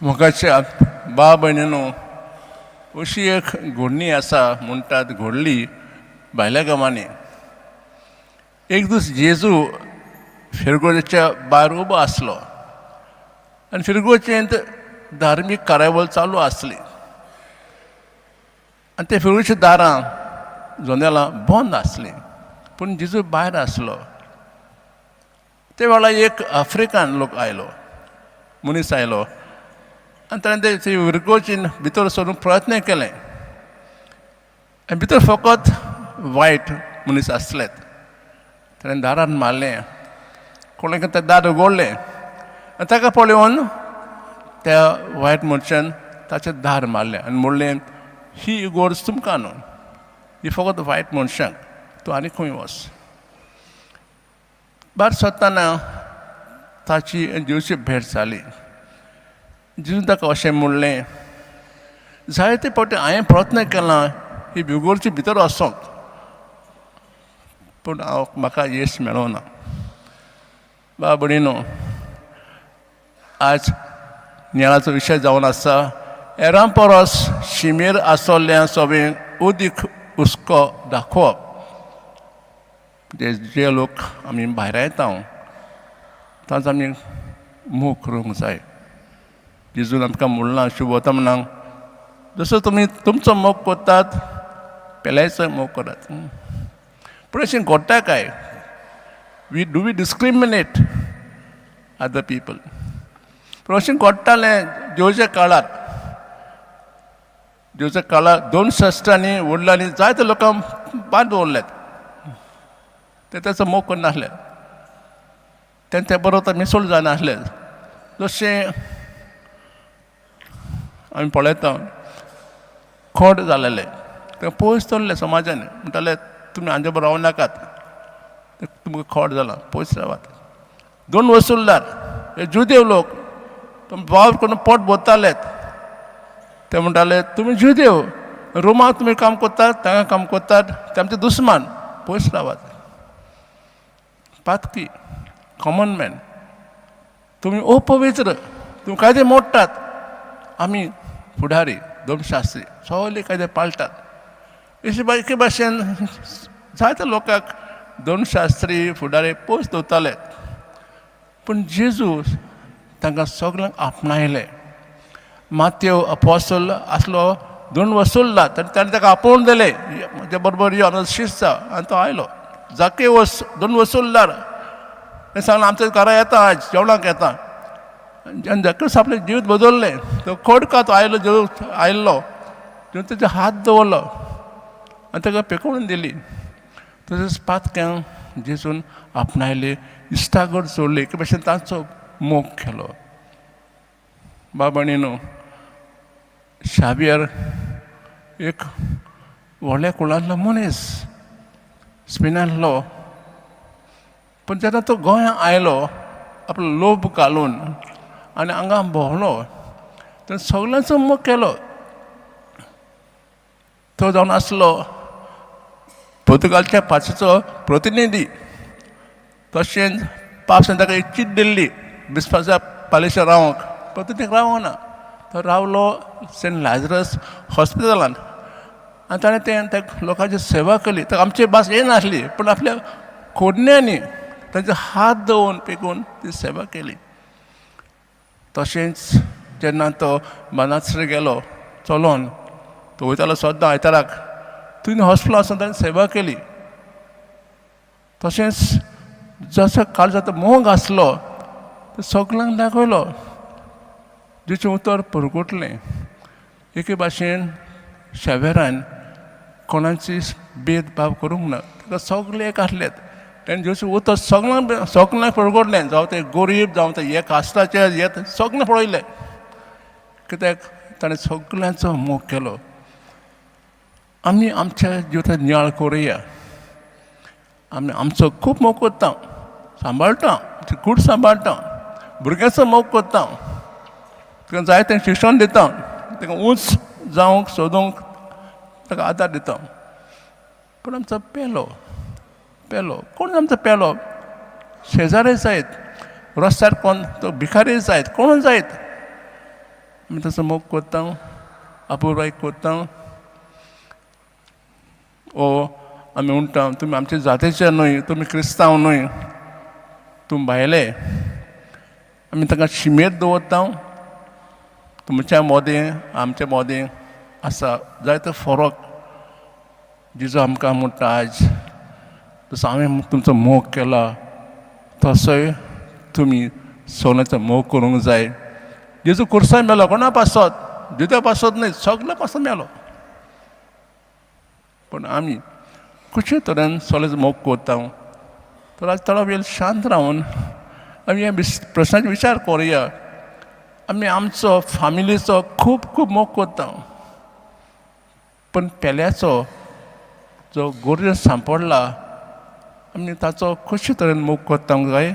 मोगाच्या बा भयणीनो, अशी एक घडणी आसा म्हणटात, घडली भायल्या गांवांनी. एक दीस जेजू फिरगोजेच्या भायर उबो आसलो आनी फिरगोजेंत धार्मीक कार्यावळ चालू आसली आनी ते फिरगोजेची दारां जनेलां बंद आसलीं, पूण जेजू भायर आसलो. ते वेळार एक आफ्रिकन लोक आयलो, मनीस आयलो आनी ताणें ते फिरगोजीन भितर सरून प्रयत्न केले आनी भितर फकत वायट मनीस आसलेत. ताणें दारान मारलें, कोणें तें दार उगडलें आनी ताका पळोवन त्या वायट मनशान ताचें दार मारलें आनी म्हणलें, ही इगर्ज तुमकां न्हू, ही फकत वायट मनशांक, तूं आनी खंय वच. भायर सरतना ताची जेजूची भेट जाली. जेजून ताका अशें म्हणलें, जायते फावटी हांवें प्रयत्न केला ही इगर्जे भितर वचोंक, पूण हांव म्हाका येस मेळना. बा भयणीनो, आज नियाळाचो विशय जावन आसा, हेरां परस शिमेर आसलेल्या सगळें अदीक हुस्को दाखोवप. जे जे लोक आमी भायर येता तांचो आमी मोग करूंक जाय. जेजून आमकां म्हणलां शुभवर्तमानाक, जसो तुमी तुमचो मोग करतात पेल्याचो मोग करात. पूण अशें घडटा काय? We discriminate other people? पूण अशें घडटालें जेजूच्या काळार. जेजूच्या काळार दोन शास्त्रांनी वडलांनी जायते लोकांक बांद दवरल्यात, ते ताचो मोग करनासले, तेंच्या बरोबर मिसळ जायनासले. जशें आमी पळयता, खोड जालेले ते पयस दवरले समाजान, म्हणटाले तुमी हांचे बरोबर रावं नाकात, तुमकां खोड जालां, पयस रावात. दोन वसुलदार हे जुदेव लोक वावर करून पोट भरताले. ते म्हणटाले तुमी जुदेव, रोमाक तुमी काम करतात, तांगा काम करतात, ते आमचे दुस्मान, पयस रावात. पातकी, कॉमन मॅन, तुमी अपवित्र, तुमी कायदे मोडटात, आमी फुडारी धर्मशास्त्री सगळे कायदे पाळटात. अशे एके भाशेन जायत्या लोकांक धर्मशास्त्री फुडारी पयस दवरताले. पूण जेजू तांकां सगळ्यांक आपणायले. मातेव अपोसल आसलो दोन वसुल्ला, ताणें ताका आपोवन दिलें, म्हज्या बरोबर यो, आमचो शिस्त. आनी तो आयलो. जाकेवस दोन वसुलदार, तेणें सांगलें आमच्या घरा येता, आयज जेवणाक येता. आनी जाकेवस आपलें जिवीत बदललें. तो खोडका तो आयलो, जेव आयल्लो, जेवन तेजे हात दवरलो आनी ताका पेकोवन दिली. तशेंच पातक्यांक जेजून आपणायले, इश्टागत जोडली, एके भाशेन तांचो मोग केलो. बाबा न्हू, शावियर एक व्हडल्या कुळांतलो मनीस, स्पेनांतलो, पूण जेन्ना तो गोंया आयलो आपलो लोभ घालून आनी हांगा भोंवलो, तेणें सगल्यांचो मोग केलो. तो जावन आसलो पुर्तुगालच्या पाचेचो प्रतिनिधी. तशेंच पापसान ताका एक चीट दिल्ली बिस्पाच्या पालेशार रावंक, पण तो तेका रावना. तो रावलो सेंट लाजरस हॉस्पिटलान आनी ताणें तें त्या लोकांची सेवा केली. ताका आमची भास येनासली, पूण आपल्या कोडण्यांनी तांचे हात दवरून पेकून ती सेवा केली. तशेंच जेन्ना तो बानासरे गेलो चलोन, तो वयतालो सद्दां आयताराक, थंय हॉस्पिटल आसून ताणें सेवा केली. तशेंच जसो काळजाचो मोग आसलो तो सगल्यांक दाखयलो, जेचें उतर परगटलें. एके भाशेन शेवेरान कोणाची भेदभाव करूंक ना, ताका सगळे एक आसलेत. तेणें जेचें उतर सगळ्यांक सगळ्यांक परगटलें, जावं ते गरीब, जावं ते एक कास्टाचे, हे सगळें पळयलें, कित्याक ताणें सगळ्यांचो मोग केलो. आमी आमच्या जिवितांत नियाळ करुया. आमी आमचो खूब मोग करता, सांबाळटा, कूड सांबाळटा, भुरग्यांचो मोग करता, ताका जाय तें शिक्षण दिता, ताका उंच जावंक सोदूंक ताका आदार दिता. पूण आमचो पेलो, पेलो कोण? आमचो पेलो शेजारी जायत, रस्त्यार कोण तो भिकारी जायत, कोण जायत. आमी तसो मोग करता, अपुरबाय करता. ओ आमी म्हणटा तुमी आमचे जातीचे न्हय, तुमी क्रिस्तांव न्हय, तुमी भायले. आमी तांकां शिमेर दवरता. तुमच्या मोदें आमच्या मोदें आसा जायतो फरक. जेजू आमकां म्हणटा आयज, जसो हांवें तुमचो मोग केला तसोय तुमी सोन्याचो मोग करूंक जाय. जेजू खुर्सार मेलो कोणा पासत? जुद्या पासत न्हय, सगल्या पासत मेलो. पूण आमी कशे तरेन सोल्याचो मोग करता? तर आज थोडो वेळ शांत रावन आमी ह्या प्रस्नाचो विचार करुया. आमी आमचो फामिलीचो खूब खूब मोग करता, पूण पेल्याचो जो गरजेन सांपडला आमी ताचो कशे तरेन मोग करता काय?